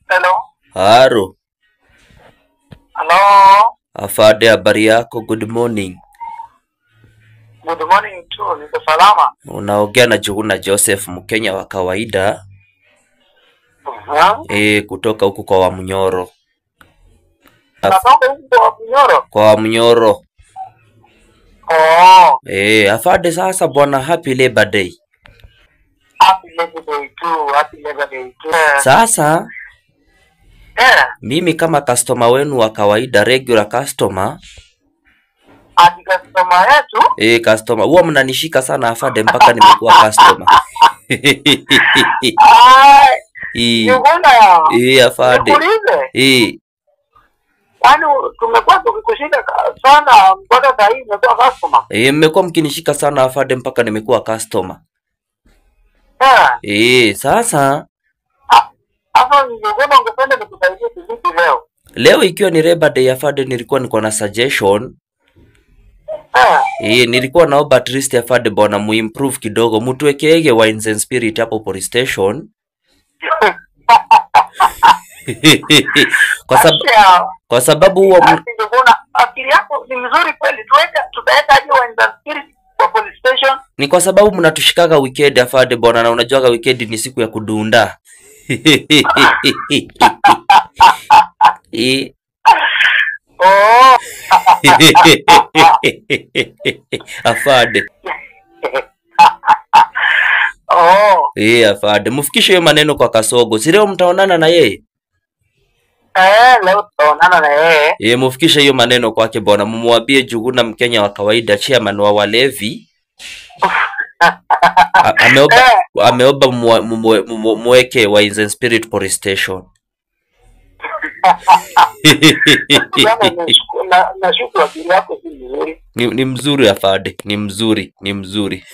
Hello. Haro. Hello. Afade, habari yako? Good morning. Good morning tu, niko salama. Unaongea na Juguna Joseph, Mkenya wa kawaida. Uh-huh. Kutoka huku kwa Wamunyoro. Natoka huku kwa Wamunyoro. Kwa Wamunyoro. Oh. Afade, sasa bwana, happy Labor Day. Happy Labor Day too, happy Labor Day too. Sasa mimi kama customer wenu wa kawaida, regular customer. Ati customer yetu? Customer. Huwa mnanishika sana afade mpaka nimekuwa customer. Juguna. Afade. Nikuulize. Kwani tumekuwa tukikushika sana mpaka saa hii umekuwa customer? Mmekuwa mkinishika sana afade mpaka nimekuwa customer. Sasa hapo Njuguna, ungependa nikusaidie kivipi leo? Leo ikiwa ni Labor Day afade, nilikuwa niko na suggestion. Nilikuwa naomba at least afade bwana muimprove kidogo, mtuwekeege wines and spirit hapo police station. Kwa sababu huwa akili yako ni mzuri kweli, tutaweka aje wines and spirit kwa police station? Ni kwa sababu mnatushikaga weekend afade bwana, na unajuaga weekend ni siku ya kudunda. Oh. Afade. Oh. Afade, mfikishe hiyo maneno kwa Kasogo. Si leo mtaonana na yeye? Leo tutaonana na yeye. Mfikishe hiyo maneno kwake bwana, mumwambie Juguna Mkenya wa kawaida, chairman wa walevi. Ameomba muweke Wines and Spirit Police Station. Nashuku akili yako si mzuri. Ni mzuri afade, ni mzuri, ni mzuri.